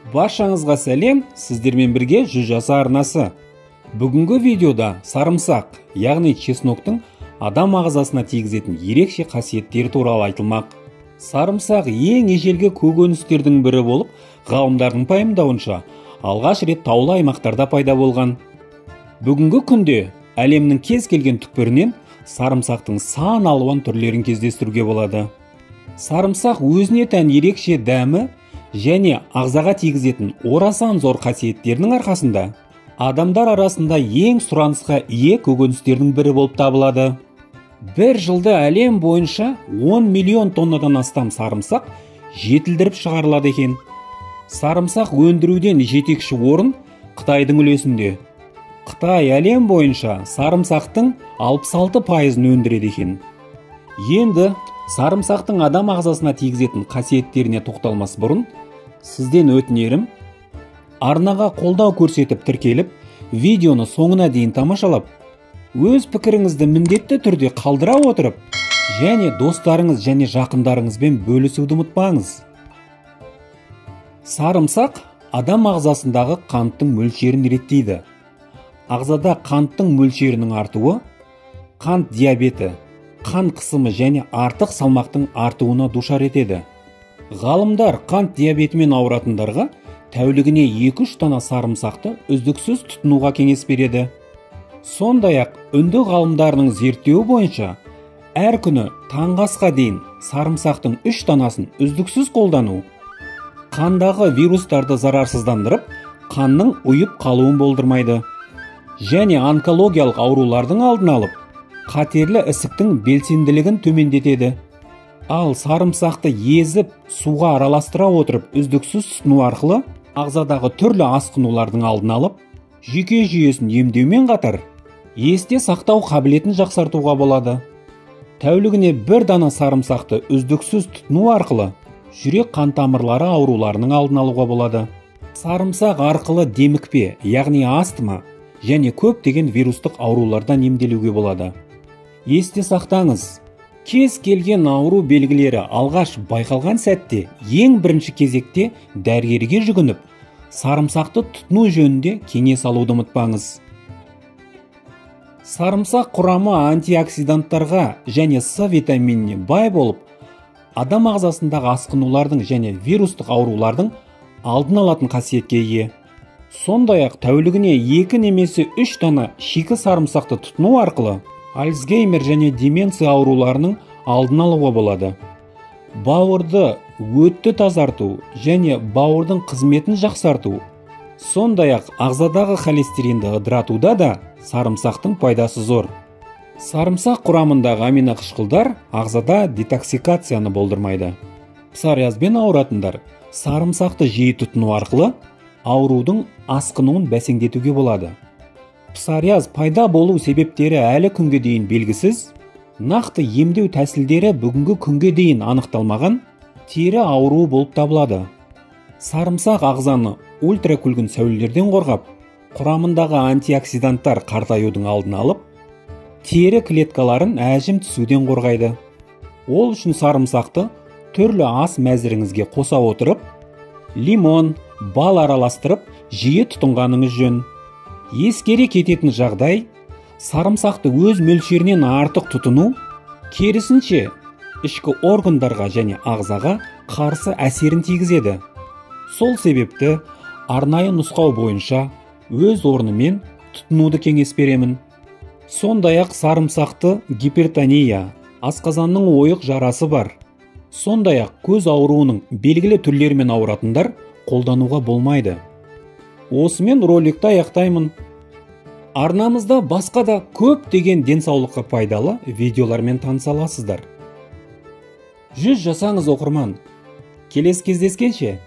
Баршаңызға сәлем, сіздермен бірге 100 жаса арнасы. Бүгінгі видеода сарымсақ, яғни чесноктың адам ағзасына тигізетін ерекше қасиеттері туралы айтылмақ. Сарымсақ ең ежелгі көкөністердің бірі болып, ғалымдардың пайымдауынша, алғаш рет таулы аймақтарда пайда болған. Бүгінгі күнде әлемнің кез келген түкпірінен сарымсақтың сан алуан түрлерін кездестіруге болады. Сарымсақ өзіне тән ерекше дәмі және ағзаға тигізетін орасан зор қасиеттерінің арқасында адамдар арасында ең сұранысқа ие көкөністердің бірі болып табылады. Бір жылда әлем бойынша 10 миллион тоннадан астам сарымсақ жетілдіріп шығарылады екен. Сарымсақ өндіруден жетекші орын Қытайдың үлесінде. Қытай әлем бойынша сарымсақтың 66%-ын өндіреді екен. Енді сарымсақтың адам ағзасына тигізетін қасиеттеріне тоқталмас бұрын, сізден өтінерім, арнаға қолдау көрсетіп тіркеліп, видеоны соңына дейін тамашалап, өз пікіріңізді міндетті түрде қалдыра отырып, және достарыңыз және жақындарыңызбен бөлісуді ұмытпаңыз. Сарымсақ адам ағзасындағы қанттың мөлшерін реттейді. Ағзада қанттың мөлшерінің артуы қант диабеті, қан қысымы және артық салмақтың артуына душар етеді. Ғалымдар қант диабетімен ауыратындарға тәулігіне 2-3 дана сарымсақты үздіксіз тұтынуға кеңес береді. Сондай-ақ үнді ғалымдарының зерттеуі бойынша әр күні таңғы асқа дейін сарымсақтың 3 данасын үздіксіз қолдану қандағы вирустарды зарарсыздандырып, қанның ұйып қалуын болдырмайды және онкологиялық аурулардың алдын алып, қатерлі ісіктің белсенділігін төмендетеді. Ал сарымсақты езіп, суға араластыра отырып үздіксіз тұтыну арқылы ағзадағы түрлі асқынулардың алдын алып, жүйке жүйесін емдеумен қатар, есте сақтау қабілетін жақсартуға болады. Тәулігіне бір дана сарымсақты үздіксіз тұтыну арқылы жүрек қан тамырлары ауруларының алдын алуға болады. Сарымсақ арқылы демікпе, яғни астма және көптеген вирустық аурулардан емделуге болады. Есте сақтаңыз, кез келген ауру белгілері алғаш байқалған сәтте ең бірінші кезекте дәрігерге жүгініп, сарымсақты тұтыну жөнінде кеңес алуды ұмытпаңыз. Сарымсақ құрамы антиоксиданттарға және С витаминіне бай болып, адам ағзасындағы асқынулардың және вирустық аурулардың алдын алатын қасиетке ие. Сондай-ақ тәулігіне 2 немесе 3 дана шикі сарымсақты тұтыну арқылы Альцгеймер және деменция ауруларының алдын алуға болады. Бауырды, өтті тазарту және бауырдың қызметін жақсарту, сондай-ақ ағзадағы холестеринді ыдыратуда да сарымсақтың пайдасы зор. Сарымсақ құрамындағы аминоқышқылдар ағзада детоксикацияны болдырмайды. Псориазбен ауыратындар сарымсақты жиі тұтыну арқылы аурудың асқынуын бәсеңдетуге болады. Псориаз пайда болу себептері әлі күнге дейін белгісіз, нақты емдеу тәсілдері бүгінгі күнге дейін анықталмаған тері ауруы болып табылады. Сарымсақ ағзаны ультракүлгін сәулелерден қорғап, құрамындағы антиоксиданттар қартаюдың алдын алып, тері клеткаларын әжім түсуден қорғайды. Ол үшін сарымсақты түрлі ас мәзіріңізге қоса отырып, лимон, бал араластырып, жиі тұтынғаныңыз жөн. Ескере кететін жағдай, сарымсақты өз мөлшерінен артық тұтыну, керісінше ішкі органдарға және ағзаға қарсы әсерін тигізеді. Сол себепті арнайы нұсқау бойынша өз орнымен тұтынуды кеңес беремін. Сондай-ақ сарымсақты гипертония, асқазанның ойық жарасы бар, сондай-ақ көз ауруының белгілі түрлерімен ауыратындар қолдануға болмайды. Осымен роликті аяқтаймын. Арнамызда басқа да көптеген денсаулыққа пайдалы видеолармен таныса аласыздар. 100 жасаңыз оқырман. Келесі кездескенше.